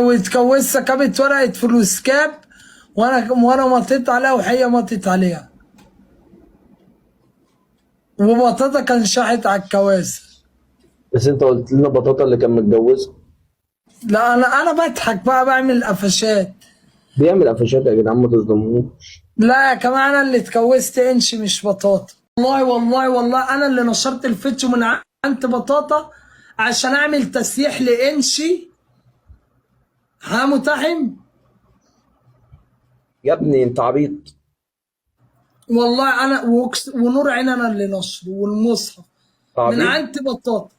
واتكوسه كابت ورقة فلوسكاب، وانا مطيت عليها وهي مطت عليها، وبطاطا كان شاحت على الكواسه. بس انت قلت لنا بطاطا اللي كان متجوزها. لا انا بضحك بقى، بعمل قفشات. بيعمل قفشات يا جدعان، ما تظلموش. لا يا كمان انا اللي اتكوست انش مش بطاطا. والله والله والله انا اللي نشرت الفيديو من عند بطاطا عشان اعمل تسييح لانشي. ها متحم؟ يا ابني انت عبيط. والله انا ونور عين انا اللي نشره والمصحف من عند بطاطا.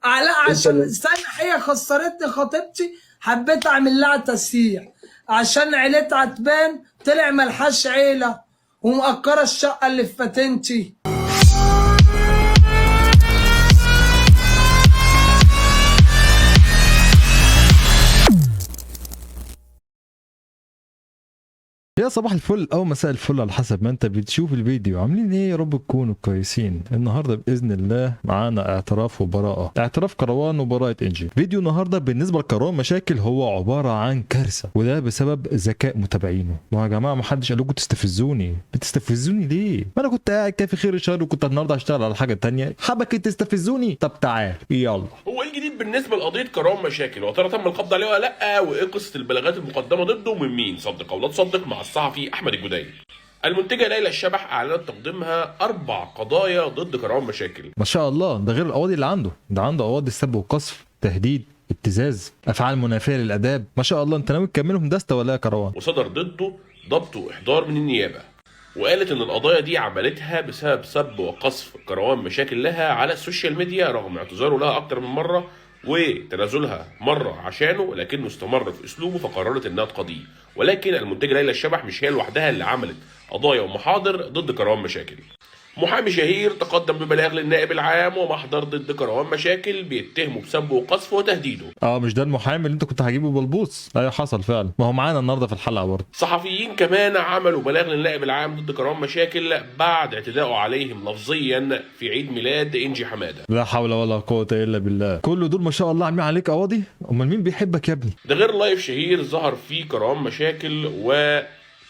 لا عشان استنى، هي خسرتني خطيبتي، حبيت اعمل لها تسييح عشان عيلتها تبان، طلع ملحاش عيله ومأكره الشقة اللي في فاتنتي. يا صباح الفل او مساء الفل على حسب ما انت بتشوف الفيديو. عاملين ايه؟ يا رب تكونوا كويسين. النهارده باذن الله معانا اعتراف وبراءه، اعتراف كروان وبراءه انجي. فيديو النهارده بالنسبة لكروان مشاكل هو عبارة عن كارثة، وده بسبب ذكاء متابعينه. ما يا جماعة ما حدش قال لكم تستفزوني، بتستفزوني ليه؟ ما انا كنت قاعد كافي خير الشر وكنت النهارده هشتغل على حاجة تانية، حبكت تستفزوني. طب تعال يلا. هو ايه الجديد بالنسبة لقضيه كروان مشاكل؟ وترى تم القبض عليه ولا لا؟ وايه قصة البلاغات المقدمة ضده ومن مين؟ صدق او لا تصدق مع الصحفي احمد الجديلي. المنتجة ليلى الشبح اعلنت تقديمها 4 قضايا ضد كروان مشاكل. ما شاء الله، ده غير القواضي اللي عنده، ده عنده قواضي سب وقصف، تهديد، ابتزاز، افعال منافيه للاداب. ما شاء الله، انت ناوي تكملهم دستة ولا يا كروان؟ وصدر ضده ضبط واحضار من النيابة، وقالت ان القضايا دي عملتها بسبب سب وقصف كروان مشاكل لها على ال social media، رغم اعتذاره لها اكتر من مرة وتنازلها مرة عشانه، لكنه استمر في اسلوبه فقررت انها تقاضيه. ولكن المنتجة ليلى الشبح مش هي لوحدها اللي عملت قضايا ومحاضر ضد كروان مشاكل. محامي شهير تقدم ببلاغ للنائب العام ومحضر ضد كروان مشاكل بيتهمه بسبه وقذفه وتهديده. مش ده المحامي اللي انت كنت هجيبه بلبوص؟ ايوه حصل فعلا، ما هو معانا النهارده في الحلقة برضه. صحفيين كمان عملوا بلاغ للنائب العام ضد كروان مشاكل بعد اعتدائه عليهم لفظيا في عيد ميلاد انجي حمادة. لا حول ولا قوة الا بالله، كل دول ما شاء الله عاملين عليك قواضي؟ امال مين بيحبك يا ابني؟ ده غير live شهير ظهر فيه كروان مشاكل و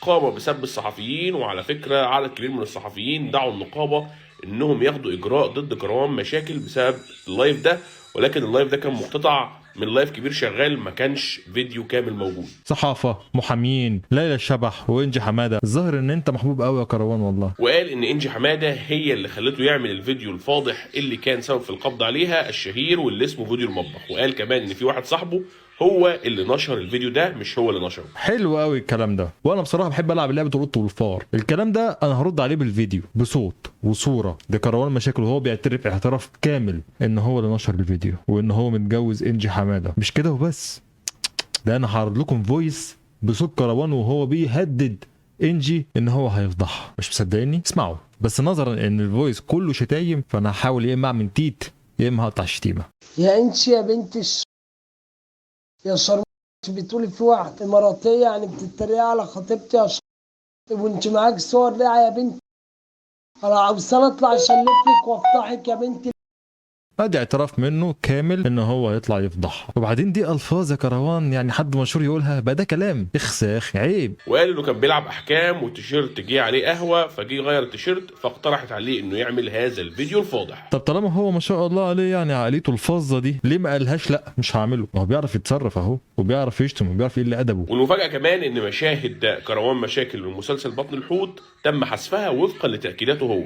قام بسب الصحفيين، وعلى فكرة عدد كبير من الصحفيين دعوا النقابة انهم ياخدوا اجراء ضد كروان مشاكل بسبب ال live ده، ولكن ال live ده كان مقتطع من live كبير شغال، ما كانش فيديو كامل موجود. صحافة، محامين، ليلى الشبح وانجي حمادة، الظاهر ان انت محبوب قوي يا كروان والله. وقال ان انجي حمادة هي اللي خلته يعمل الفيديو الفاضح اللي كان سبب في القبض عليها الشهير واللي اسمه فيديو المطبخ، وقال كمان ان في واحد صاحبه هو اللي نشر الفيديو ده مش هو اللي نشره. حلو قوي الكلام ده، وانا بصراحة بحب العب لعبه القط والفار. الكلام ده انا هرد عليه بالفيديو بصوت وصوره. ده كروان مشاكل وهو بيعترف اعتراف كامل ان هو اللي نشر الفيديو وان هو متجوز انجي حمادة. مش كده وبس، ده انا هعرض لكم voice بصوت كروان وهو بيهدد انجي ان هو هيفضحها. مش مصدقني؟ اسمعوا بس. نظرا ان ال voice كله شتايم فانا هحاول يا اما اعمل تيت يا اما هقطع شتيمه. يا انشي يا بنت يا شرموط، بتقولي في واحد اماراتيه يعني بتتريق على خطيبتي يا وانت معاك صور ليه يا بنت؟ انا عاوزة اطلع اشلفك وافتحك يا بنتي. ادي اعتراف منه كامل ان هو يطلع يفضحها. وبعدين دي الفاظ يا كروان يعني حد مشهور يقولها بقى ده كلام اخساخ عيب. وقال انه كان بيلعب احكام والتيشيرت جه عليه قهوة، فجه يغير التيشيرت فاقترحت عليه انه يعمل هذا الفيديو الفاضح. طب طالما هو ما شاء الله عليه يعني عقليته الفظه دي، ليه ما قالهاش لا مش هعمله؟ ما هو بيعرف يتصرف اهو، وبيعرف يشتم، وبيعرف يقل ادبه. والمفاجاه كمان ان مشاهد كروان مشاكل من مسلسل بطن الحوت تم حذفها وفقا لتاكيداته هو.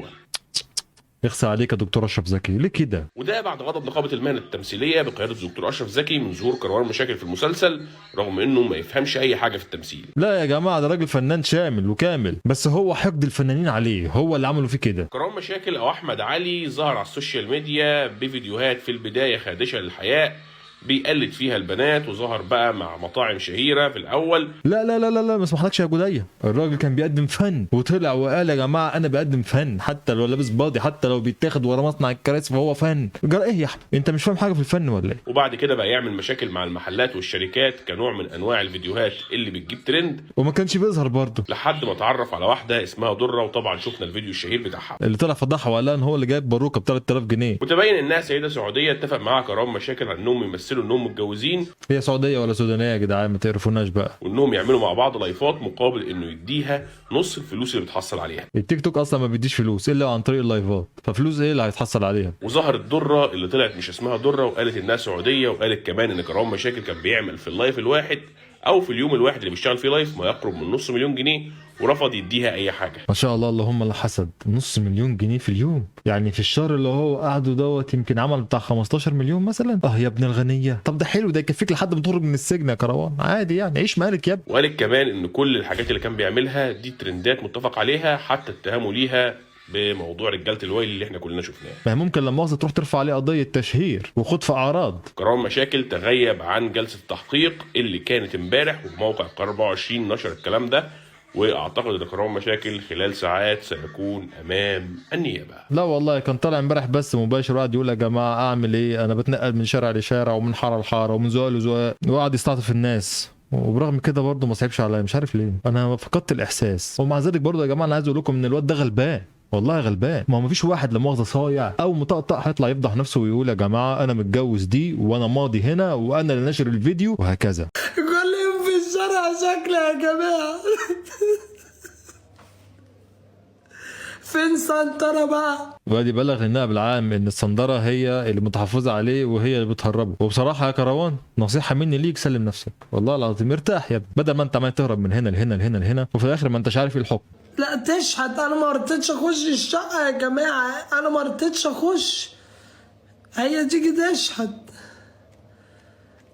يخسى عليك يا دكتور اشرف زكي، ليه كده؟ وده بعد غضب نقابة المهنة التمثيلية بقيادة الدكتور اشرف زكي من ظهور كروان مشاكل في المسلسل، رغم انه ما يفهمش اي حاجة في التمثيل. لا يا جماعة، ده راجل فنان شامل وكامل، بس هو حقد الفنانين عليه هو اللي عملوا فيه كده. كروان مشاكل او احمد علي ظهر على ال social media بفيديوهات في البداية خادشه للحياء بيقلد فيها البنات، وظهر بقى مع مطاعم شهيرة في الاول. لا لا لا لا لا، ما اسمحلكش يا جدية، الراجل كان بيقدم فن وطلع وقال يا جماعة انا بقدم فن، حتى لو لابس باضي، حتى لو بيتاخد ورا مصنع الكراسي فهو فن. جرى ايه يا احمد؟ انت مش فاهم حاجة في الفن ولا ايه؟ وبعد كده بقى يعمل مشاكل مع المحلات والشركات كنوع من انواع الفيديوهات اللي بتجيب ترند، وما كانش بيظهر برضه لحد ما اتعرف على واحدة اسمها دره، وطبعا شفنا الفيديو الشهير بتاعها اللي طلع فضحها وقال ان هو اللي جايب باروكه ب 3000 جنيه. وتبين انها سيده سعودية اتفق معاها كروان مشاكل على انهم يمثلوا يمثلوا انهم متجوزين. هي سعودية ولا سودانيه يا جدعان؟ ما تعرفوناش بقى. وانهم يعملوا مع بعض لايفات مقابل انه يديها نص الفلوس اللي بتحصل عليها. التيك توك اصلا ما بيديش فلوس الا عن طريق اللايفات، ففلوس ايه اللي هيتحصل عليها؟ وظهرت دره اللي طلعت مش اسمها دره، وقالت انها سعوديه، وقالت كمان ان كروان مشاكل كان بيعمل في ال live الواحد او في اليوم الواحد اللي بيشتغل فيه live ما يقرب من 500,000 جنيه، ورفض يديها اي حاجة. ما شاء الله، اللهم لا حسد. 500,000 جنيه في اليوم، يعني في الشهر اللي هو قعدة دوت يمكن عمل بتاع 15 مليون مثلا. اه يا ابن الغنية، طب ده حلو، ده يكفيك لحد ما تخرج من السجن يا كروان، عادي يعني، عيش مالك يا ابني. وقالت كمان ان كل الحاجات اللي كان بيعملها دي ترندات متفق عليها، حتى اتهامه ليها بموضوع رجاله الويل اللي احنا كلنا شفناه. ما هي ممكن لما مؤاخذة تروح ترفع عليه قضية تشهير وخد في اعراض. كروان مشاكل تغيب عن جلسه التحقيق اللي كانت امبارح، وموقع قرار 24 نشر الكلام ده، واعتقد ان كروان مشاكل خلال ساعات سيكون امام النيابة. لا والله كان طالع امبارح بس مباشر وقعد يقول يا جماعة اعمل ايه، انا بتنقل من شارع لشارع ومن حارة لحاره ومن زقاق لزقاق، وقعد يستعطف الناس، وبرغم كده برضه ما صعبش عليا، مش عارف ليه، انا فقدت الاحساس. ومع ذلك برضه يا جماعة انا عايز اقول لكم ان الواد ده غلبان، والله غلبان. ما هو مفيش واحد لا مؤاخذة صايع او مطقطق هيطلع يفضح نفسه ويقول يا جماعة انا متجوز دي وانا ماضي هنا وانا اللي ناشر الفيديو وهكذا. كل يوم في الشارع شكل يا جماعة. فين سنترة بقى؟ وادي بلغ النائب العام ان الصندره هي اللي متحفظه عليه وهي اللي بتهربه. وبصراحة يا كروان نصيحة مني ليك، سلم نفسك والله العظيم، ارتاح يا ابني، بدل ما انت عمال تهرب من هنا لهنا لهنا لهنا وفي الاخر ما انتش عارف ايه الحكم. لا تشحت، انا ما رضيتش اخش الشقة يا جماعة، انا ما رضيتش اخش، هي تيجي تشحت.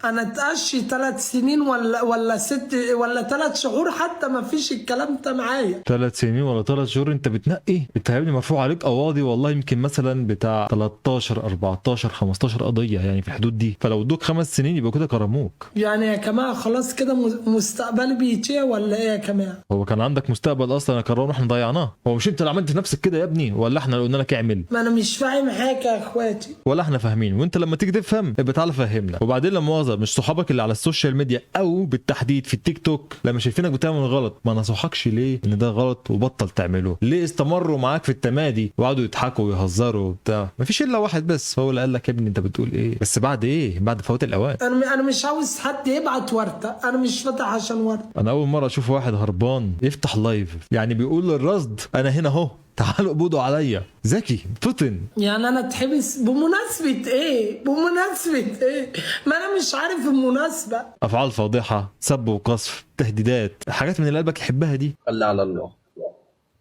انا اتقشي 3 سنين ولا 6 ولا 3 شهور حتى، ما فيش الكلام ده معايا. 3 سنين ولا 3 شهور انت بتنقي؟ انت يا ابني مرفوع عليك قواضي والله يمكن مثلا بتاع 13 14 15 قضية، يعني في الحدود دي، فلو ادوك 5 سنين يبقى كده كرموك. يعني يا جماعة خلاص كده مستقبلي بيتيه ولا ايه يا جماعة؟ هو كان عندك مستقبل اصلا يا كروان واحنا ضيعناه؟ هو مش انت اللي عملت في نفسك كده يا ابني، ولا احنا اللي قلنا لك اعمل؟ ما انا مش فاهم حاجة يا اخواتي. ولا احنا فاهمين، وانت لما تيجي تفهم ابقى تعالى فهمنا. وبعدين لما مؤاخذة مش صحابك اللي على ال social media او بالتحديد في التيك توك لما شايفينك بتعمل غلط ما نصحكش ليه ان ده غلط وبطل تعمله؟ ليه استمروا معاك في التمادي وقعدوا يضحكوا ويهزروا وبتاع؟ مفيش الا واحد بس هو اللي قال لك يا ابني انت بتقول ايه، بس بعد ايه؟ بعد فوات الاوان. انا مش عاوز حد يبعت ورده، انا مش فاتح عشان ورده. انا اول مرة اشوف واحد هربان يفتح live، يعني بيقول للرصد انا هنا اهو، تعالوا اقبضوا عليا. ذكي فطن. يعني انا اتحبس بمناسبة ايه؟ بمناسبة ايه؟ ما انا مش عارف المناسبة. افعال فاضحه، سب وقصف، تهديدات، حاجات من اللي قلبك يحبها دي. خلي على الله.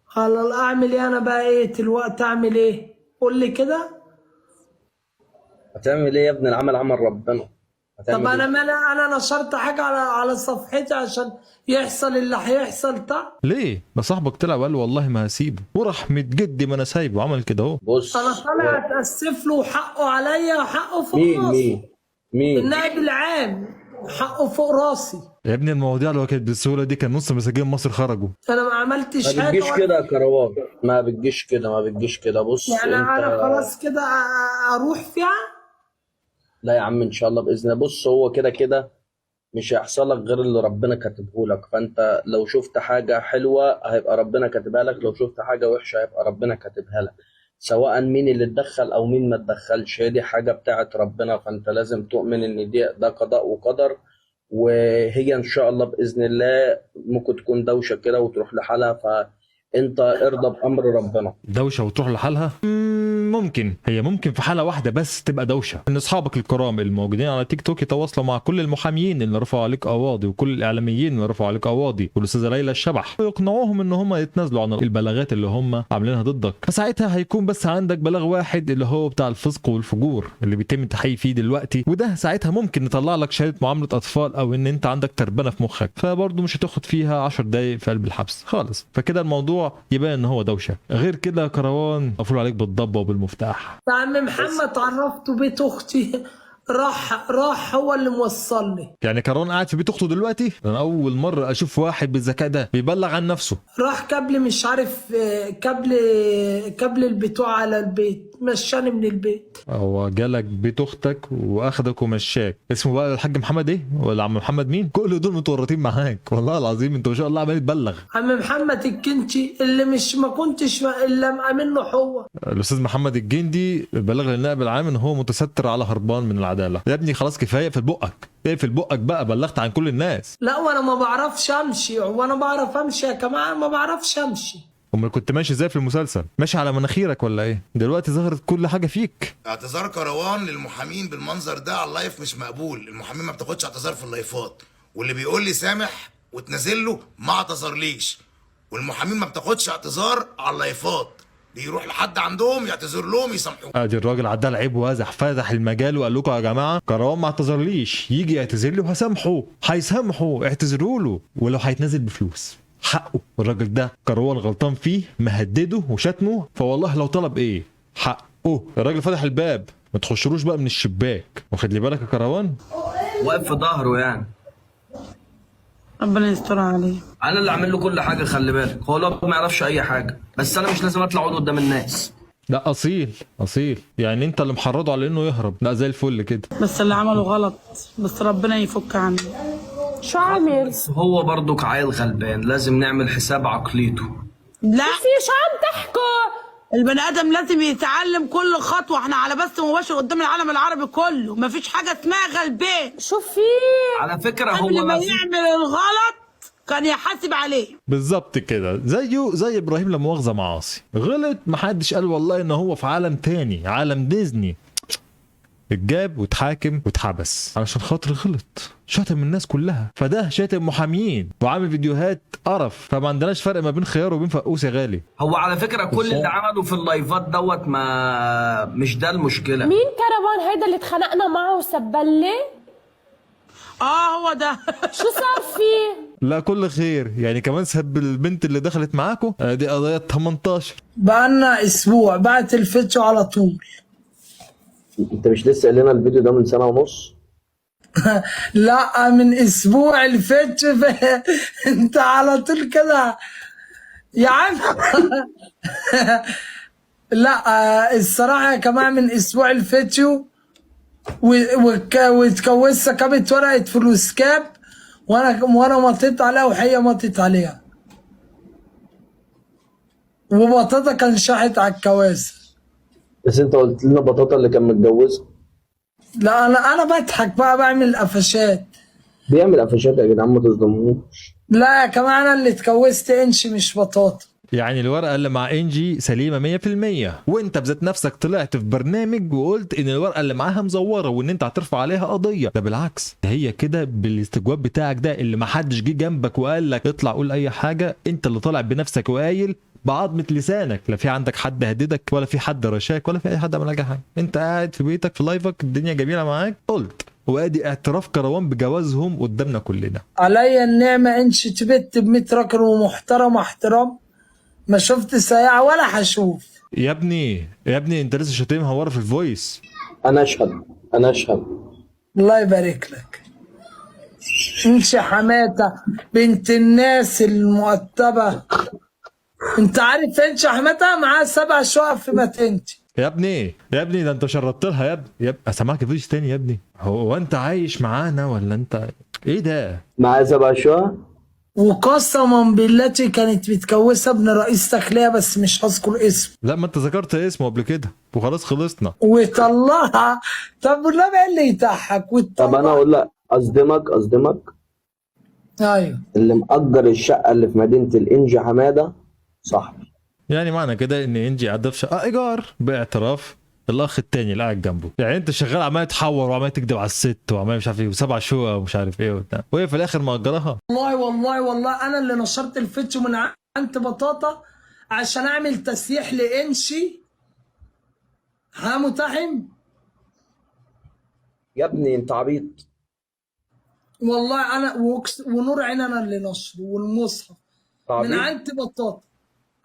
خلاص اعمل ايه انا بقى؟ ايه دلوقتي اعمل ايه؟ قول لي كده. هتعمل ايه يا ابني؟ العمل عمل ربنا. طب انا مالي؟ انا نشرت حاجة على صفحتي عشان يحصل اللي هيحصل ده؟ ليه؟ ده صاحبك طلع وقال والله ما هسيبه، ورحمة جدي ما انا سايبه، عمل كده اهو. بص انا طالع اتاسف له وحقه عليا وحقه فوق راسي. مين؟ النائب العام حقه فوق راسي. يا ابني المواضيع لو كانت بالسهولة دي كان نص مساجين مصر خرجوا. انا ما عملتش حاجة. ما بتجيش كده يا كروان، ما بتجيش كده، ما بتجيش كده. بص يعني انا خلاص كده اروح فيها؟ لا يا عم ان شاء الله باذن الله. بص هو كده كده مش هيحصل لك غير اللي ربنا كاتبه لك، فانت لو شفت حاجة حلوة هيبقى ربنا كاتبها لك، لو شفت حاجة وحشة هيبقى ربنا كاتبها لك، سواء مين اللي اتدخل او مين ما اتدخلش، هي دي حاجة بتاعت ربنا، فانت لازم تؤمن ان دي ده قضاء وقدر، وهي ان شاء الله باذن الله ممكن تكون دوشه كده وتروح لحالها، فانت ارضى بامر ربنا. دوشه وتروح لحالها؟ ممكن، هي ممكن في حاله واحدة بس تبقى دوشه، ان اصحابك الكرام الموجودين على تيك توك يتواصلوا مع كل المحاميين اللي رفعوا عليك قواضي وكل الاعلاميين اللي رفعوا عليك قواضي والاستاذه ليلى الشبح، ويقنعوهم ان هم يتنازلوا عن البلاغات اللي هم عاملينها ضدك، فساعتها هيكون بس عندك بلاغ واحد اللي هو بتاع الفسق والفجور اللي بيتم التحقيق فيه دلوقتي، وده ساعتها ممكن نطلع لك شهادة معاملة اطفال او ان انت عندك تربنه في مخك، فبرضه مش هتاخد فيها 10 دقايق في قلب الحبس خالص، فكده الموضوع يبان ان هو دوشه. غير كده يا كروان مقفول عليك بالضبه وبالمفتاح. يا عم محمد عرفته بيت اختي، راح هو اللي موصلني. يعني كروان قاعد في بيت اخته دلوقتي؟ انا اول مرة اشوف واحد بالذكاء ده بيبلغ عن نفسه. راح كابل مش عارف كابل البتوع على البيت، مشاني من البيت. هو جالك بيت اختك واخدك ومشاك. اسمه بقى الحاج محمد ايه ولا عم محمد مين؟ كل دول متورطين معاك والله العظيم. انت ما شاء الله عمال تبلغ. عم محمد الكنتي اللي مش ما كنتش الا مأمن له هو. الاستاذ محمد الجندي بلغ للنائب العام ان هو متستر على هربان من العدالة. يا ابني خلاص كفاية، اقفل بقك، اقفل بقك بقى، بلغت عن كل الناس. لا وانا ما بعرفش امشي، وانا بعرف امشي يا جماعة؟ ما بعرفش امشي. امال كنت ماشي ازاي في المسلسل؟ ماشي على مناخيرك ولا ايه؟ دلوقتي ظهرت كل حاجة فيك. اعتذار كروان للمحامين بالمنظر ده على ال live مش مقبول. المحامين ما بتاخدش اعتذار في اللايفات، واللي بيقول لي سامح وتنزل له ما اعتذرليش. والمحامين ما بتاخدش اعتذار على اللايفات، بيروح لحد عندهم يعتذر لهم يسامحوه. ادي الراجل عدى العيب وازح فتح المجال وقال لكم يا جماعة كروان ما اعتذرليش، يجي يعتذر لي وهسامحه، هيسامحه، اعتذروا له ولو هيتنازل بفلوس حقه. الراجل ده كروان غلطان فيه، مهددة وشتمه، فوالله لو طلب ايه حقه. الراجل فتح الباب، ما تخشروش بقى من الشباك، واخد لي بالك يا كروان؟ واقف في ظهره يعني. ربنا يستر عليه. انا اللي عامل له كل حاجة، خلي بالك، هو لو ما يعرفش اي حاجة، بس انا مش لازم اطلع اقول قدام الناس. لا اصيل اصيل، يعني انت اللي محرضه على انه يهرب. لا زي الفل كده. بس اللي عمله غلط، بس ربنا يفك عنه. شو عامل؟ بس هو برضك عيل غلبان، لازم نعمل حساب عقليته. لا في شو عم تحكوا؟ البني ادم لازم يتعلم كل خطوة. احنا على بث مباشر قدام العالم العربي كله، مفيش حاجة اسمها غلبان. شو في؟ على فكرة هو قبل ما ما في- يعمل الغلط كان يحاسب عليه. بالظبط كده، زيه زي ابراهيم لا مؤاخذة معاصي، غلط محدش قال والله ان هو في عالم تاني، عالم ديزني. اتجاب واتحاكم واتحبس علشان خاطر غلط، شتم الناس كلها، فده شاتم محامين وعامل فيديوهات قرف، فما عندناش فرق ما بين خيار وبين فقوس يا غالي. هو على فكرة كل اللي عمله في اللايفات دوت ما مش ده المشكلة. مين كروان هيدا اللي اتخانقنا معه وسبلي؟ اه هو ده. شو صار فيه؟ لا كل خير يعني، كمان سب البنت اللي دخلت معاكو، دي قضية 18. بقالنا اسبوع بعت الفيديو على طول. انت مش لسه قايل لنا الفيديو ده من سنة ونص؟ لا من اسبوع الفيديو انت على طول كده يا عم. لا الصراحة يا جماعة من اسبوع الفيديو واتكوست كابت ورقة فلوس كاب، وانا مطيت عليها وهي مطيت عليها، وبطاطا كان شاحت على الكواسه. بس انت قلت لنا بطاطا اللي كان متجوزها. لا انا بضحك بقى، بعمل قفشات. بيعمل قفشات يا جدعان، ما تظلموش. لا يا جماعة انا اللي اتكوست انشي مش بطاطا. يعني الورقة اللي مع انجي سليمة 100%، وانت بذات نفسك طلعت في برنامج وقلت ان الورقة اللي معاها مزوره وان انت هترفع عليها قضية. ده بالعكس، ده هي كده بالاستجواب بتاعك ده اللي ما حدش جه جنبك وقال لك اطلع قول اي حاجة، انت اللي طالع بنفسك وقايل بعظمة لسانك. لا في عندك حد هددك ولا في حد رشاك ولا في اي حد عمل لك حاجة، انت قاعد في بيتك في لايفك، الدنيا جميلة معاك، قلت. وادي اعتراف كروان بجوازهم قدامنا كلنا. عليا النعمة انشي تبت ب 100 راجل ومحترم احترام، ما شفت سياعه ولا هشوف. يا ابني يا ابني انت لسه شاتمها ورا في ال voice. انا اشهد، انا اشهد. الله يبارك لك. انشي حماته بنت الناس المؤدبه. انت عارف انشي حماته معاها 7 شقق في مدينتي. يا ابني يا ابني ده انت شربت لها يا ابني. يا ابني اسمعك الفيديو تاني يا ابني. هو انت عايش معانا ولا انت ايه ده؟ معاه 7 شقق. وقسما بالله كانت متكوسه ابن رئيس تخليه، بس مش هذكر اسمه. لا ما انت ذكرت اسمه قبل كده وخلاص خلصنا. وطلعها. طب والنبي ايه اللي يضحك؟ طب انا اقول لك، اصدمك اصدمك. ايوه اللي مأجر الشقة اللي في مدينة الانجي حمادة صاحبي. يعني معنى كده ان انجي قاعدة في شقه ايجار باعتراف الاخ التاني اللي قاعد جنبه. يعني انت شغال عمال تحور وعمال تكذب على الست وعمال مش عارف ايه و7 شقق ومش عارف ايه وبتاع، وهي في الاخر مأجرها. والله والله والله انا اللي نشرت الفيديو من عند بطاطا عشان اعمل تسييح لانشي. ها متحم يا ابني انت عبيط والله. انا ونور عين انا اللي نشره والمصحف من عند بطاطا.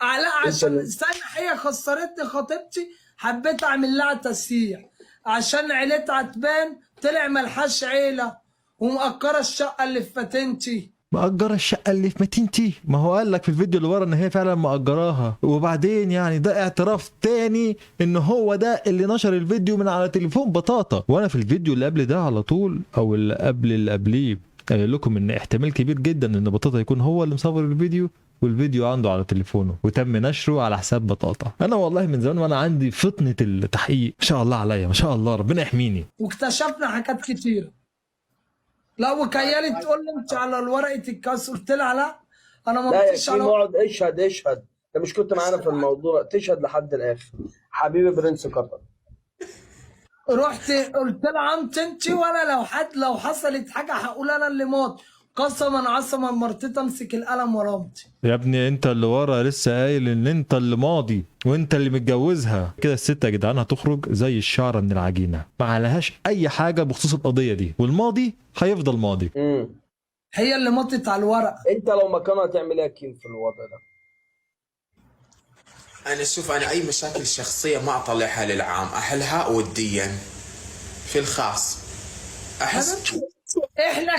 لا عشان استنى، هي خسرتني خطيبتي، حبيت اعمل لها تسييح عشان عيلتها تبان، طلع ملحاش عيله ومأكره الشقة اللي في مدينتي. مأجرة الشقة اللي في مدينتي. ما هو قال لك في الفيديو اللي ورا ان هي فعلا مأجراها. وبعدين يعني ده اعتراف تاني ان هو ده اللي نشر الفيديو من على تليفون بطاطا. وانا في الفيديو اللي قبل ده على طول، او اللي قبل اللي قبليه، قال لكم ان احتمال كبير جدا ان بطاطا يكون هو اللي مصور الفيديو، والفيديو عنده على تليفونه وتم نشره على حساب بطاطا. انا والله من زمان وانا عندي فطنة التحقيق، ما شاء الله عليا، ما شاء الله، ربنا يحميني. واكتشفنا حاجات كتيرة. لا وكيالي تقول لي انت على ورقة الكاس، قلت لها لا انا ما لا يا مضيتش على كيمو اقعد اشهد اشهد، انت مش كنت معانا في الموضوع، تشهد لحد الاخر حبيبي برنس قطر. رحت قلت لها عمت انت، وانا لو حد لو حصلت حاجة هقول انا اللي مات، قسما عصما مرتي امسك القلم ورا. يا ابني انت اللي ورا لسه قايل ان انت اللي ماضي وانت اللي متجوزها. كده الست يا جدعان هتخرج زي الشعرة من العجينة، ما عليهاش اي حاجة بخصوص القضية دي، والماضي هيفضل ماضي. هي اللي مضت على الورقة. انت لو مكانها هتعمل ايه يا كيم في الوضع ده؟ انا شوف، انا اي مشاكل شخصية ما اطلعها للعام، احلها وديا في الخاص. احس احنا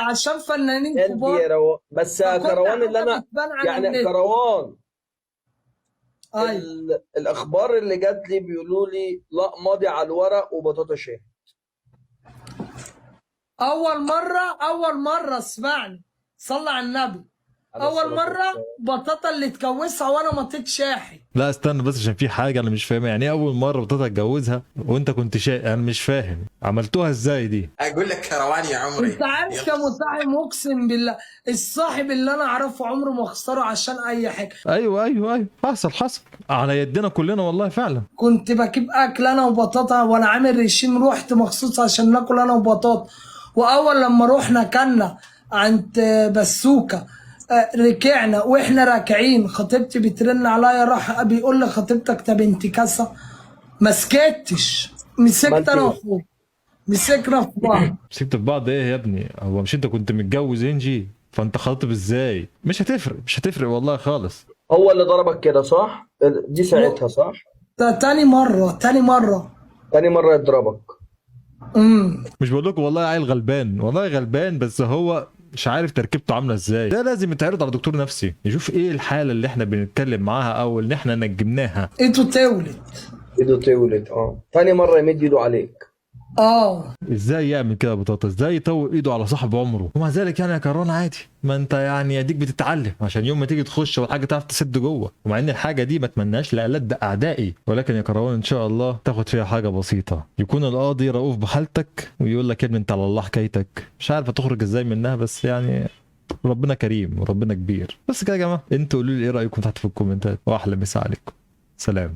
عشان فنانين قلبي يا كبار روان، بس يا فكل كروان اللي حاجة انا بتبان على يعني النت. كروان ايوه الاخبار اللي جات لي بيقولوا لي لا ماضي على الورق وبطاطا شاهد. اول مرة اسمعني، صلى على النبي. عليه اول الصلاة مرة بطاطا اللي تكوسها وانا مطيت شاحي. لا استنى بس عشان في حاجة انا مش فاهمها، يعني ايه اول مرة بطاطا اتجوزها وانت كنت شاهد؟ انا مش فاهم عملتوها ازاي دي. اقول لك كروان يا عمري، انت عارف يا متاحم، اقسم بالله الصاحب اللي انا اعرفه عمره ما اخسره عشان اي حاجة. ايوه ايوه ايوه، حصل حصل على يدنا كلنا والله فعلا. كنت بجيب اكل انا وبطاطا وانا عامل ريشيم، رحت مخصوص عشان ناكل انا وبطاطا. واول لما روحنا كلنا عند بسوكه، ركعنا واحنا راكعين خطيبتي بترن عليا، راح بيقول لي خطيبتك طب انت كاسه. ما سكتش، مسكت انا واخوه، مسكنا في بعض. مسكت في بعض ايه يا ابني؟ هو مش انت كنت متجوز انجي؟ فانت خاطب ازاي؟ مش هتفرق، مش هتفرق والله خالص. هو اللي ضربك كده صح؟ دي ساعتها صح؟ ده تاني مرة، تاني مرة، تاني مرة يضربك. مش بقول لكم والله عيل غلبان، والله غلبان، بس هو مش عارف تركيبته عامله ازاي. ده لازم يتعرض على دكتور نفسي يشوف ايه الحالة اللي احنا بنتكلم معاها او اللي احنا نجمناها. ايده تولد. ايده تولد. تاني مرة يمد ايده عليك. ازاي يعمل كده بطاطا؟ ازاي يطول ايده على صاحب عمره؟ ومع ذلك يعني يا كران عادي، ما انت يعني اديك بتتعلم عشان يوم ما تيجي تخش والحاجة تعرف تسد جوه. ومع ان الحاجة دي ما اتمناش لألد اعدائي، ولكن يا كروان ان شاء الله تاخد فيها حاجة بسيطة، يكون القاضي رؤوف بحالتك ويقول لك يا ابني انت على الله حكايتك، مش عارف هتخرج ازاي منها، بس يعني ربنا كريم وربنا كبير. بس كده يا جماعة، انتوا قولوا لي ايه رايكم تحت في الكومنتات، واحلى مسا عليكم، سلام.